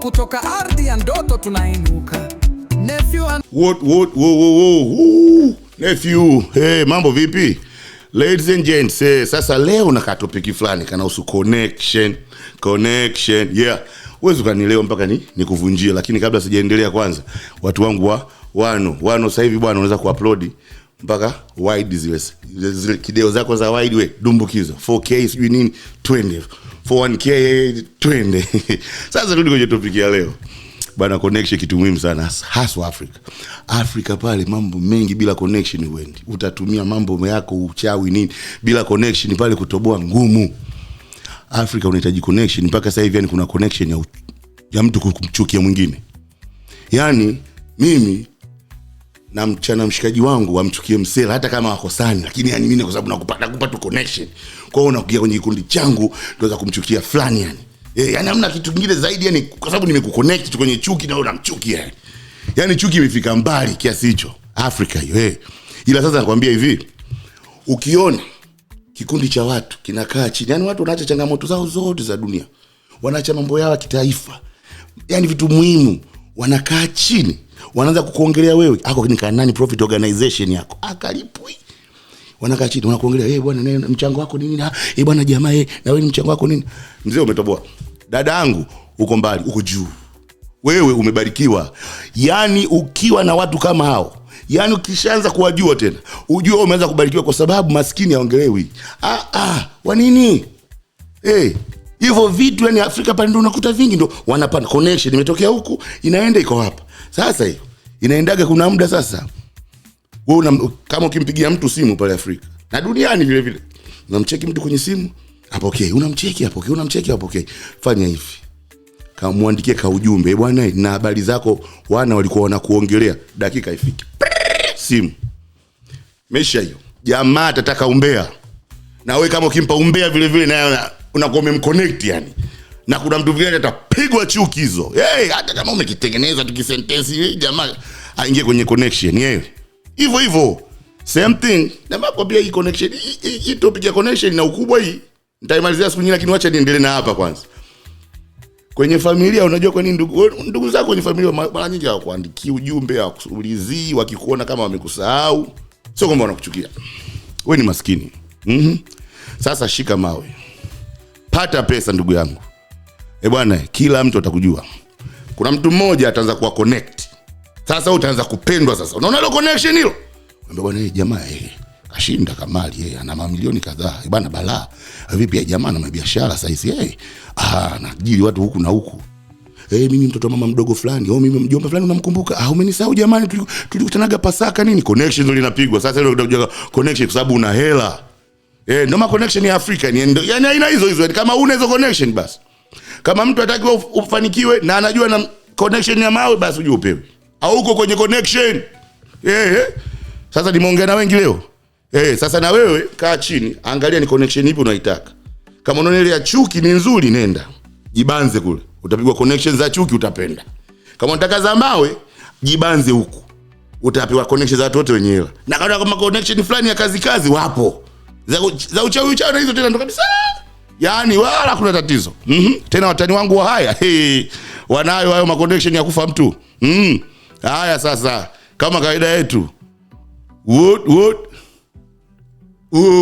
Kutoka ardhi ya ndoto tunainuka. Nephew What, what, wo, wo, wo, woo. Nephew, hey, mambo vipi? Ladies and gents, hey, sasa leo na katopiki fulani kanahusu connection, connection. Yeah. Huwezi ukanielewa mpaka ni nikuvunjie, lakini kabla sijaendelea kwanza, watu wangu wa wano sasa hivi bwana unaweza kuupload mpaka wide zile kideo zako za wide, we dumbukiza 4K sijui nini, twende 41K twende. Sasa turudi kwenye topic ya leo. Bana, connection kitu muhimu sana haswa Afrika. Afrika pale mambo mengi bila connection huendi. Utatumia mambo yako uchawi nini bila connection pale kutoboa ngumu. Afrika unahitaji connection mpaka sasa hivi, yani kuna connection ya mtu kumchukia mwingine. Yani mimi na mchana mshikaji wangu amchukie msela hata kama wakosani, lakini yani mimi kwa sababu nakupa tu connection. Kwa hiyo unakuja kwenye kikundi changu tunaweza kumchukia fulani yani. Yani hamna kitu kingine zaidi yani kwa sababu nimekuconnect tu kwenye chuki na wewe unamchukia yani. Yani chuki imefika mbali kiasi hicho. Afrika hiyo. Ila sasa nakwambia hivi, ukiona kikundi cha watu kinakaa chini, yani watu wanaacha changamoto zao zote za dunia, wanaacha mambo yao ya kitaifa, yani vitu muhimu, wanakaa chini, wanaanza kukuongelea wewe, ako ni nani profit organization yako, akalipwi. Wanakaa chini wanakuongelea, eh bwana, nene mchango wako nini? Na eh bwana jamaa, eh na wewe ni mchango wako nini? Mzee umetoboa. Dadangu uko mbali, uko juu. Wewe umebarikiwa. Yani ukiwa na watu kama hao, yani ukishaanza kuwajua tena, ujue wewe umeanza kubarikiwa, kwa sababu maskini haongelewi. Wa nini? Hivyo vitu yani Afrika pale ndio unakuta vingi, ndio wanapanda connection imetokea huku inaenda iko hapa. Sasa hiyo inaendaga kuna muda sasa. Wewe kama ukimpigia mtu simu pale Afrika na duniani vile vile, unamcheki mtu kwenye simu, apokee, unamcheki apokee, unamcheki apokee. Fanya hivi. Kama muandikie ka ujumbe, bwana na habari zako, wana walikuwa wanakuongelea, dakika ifike. Simu. Mesha hiyo. Jamaa atataka umbea. Na wewe kama ukimpa umbea vile vile naye unakuwa umemconnect yani. Na kuna mtu vile atapigwa chuki hizo. Hey, hata kama umekitengeneza tukisentensi, hey, jamaa aingie kwenye connection yeye. Hivyo hivyo. Same thing. Na makwambia hii connection, hii topic ya connection na ukubwa hii. Nitaimalizia siku nyingine, lakini wacha niendelee na hapa kwanza. Kwenye familia unajua kwa nini ndugu zako kwenye familia mara nyingi hawakuandikii ujumbe, hawakuulizii, wakikuona kama wamekusahau, sio kwamba wanakuchukia. Wewe ni maskini. Sasa shika mawe. Pata pesa ndugu yangu. Bwana, kila mtu atakujua. Kuna mtu mmoja ataanza kuwa connect. Sasa utaanza kupendwa sasa. Unaona ile connection hilo? Mwambie bwana, jamaa kashinda kamali, ana mamilioni kadhaa. Bwana balaa. Vipi jamaa ana mabiashara sasa hizi? Anaajiri watu huku na huku. Mimi mtoto mama mdogo fulani, au mimi mjomba fulani unamkumbuka? Umenisahau jamani, tulikutanaga Pasaka nini? Connection ndio linapigwa. Sasa ile utakuja connection kwa sababu una hela. Ndio ma connection ya Afrika ni yani aina hizo hizo. Kama una hizo connection basi. Kama mtu hataki ufanikiwe na anajua na connection ya mawe basi ujue upewe. Au uko kwenye connection. Sasa nimeongea na wengi leo. Sasa na wewe kaa chini, angalia ni connection ipi unaitaka. Kama unaona ile ya chuki ni nzuri, nenda. Jibanze kule. Utapigwa connection za chuki utapenda. Kama unataka za mawe, jibanze huku. Utapewa connection za watu wote wenye hela. Na kama connection fulani ya kazi wapo. Za uchawi na hizo tena ndo kabisa. Yaani wala kuna tatizo. Tena watani wangu wa haya, wanayo hayo ma connection ya kufa mtu. Haya sasa kama kawaida yetu. What? Wo.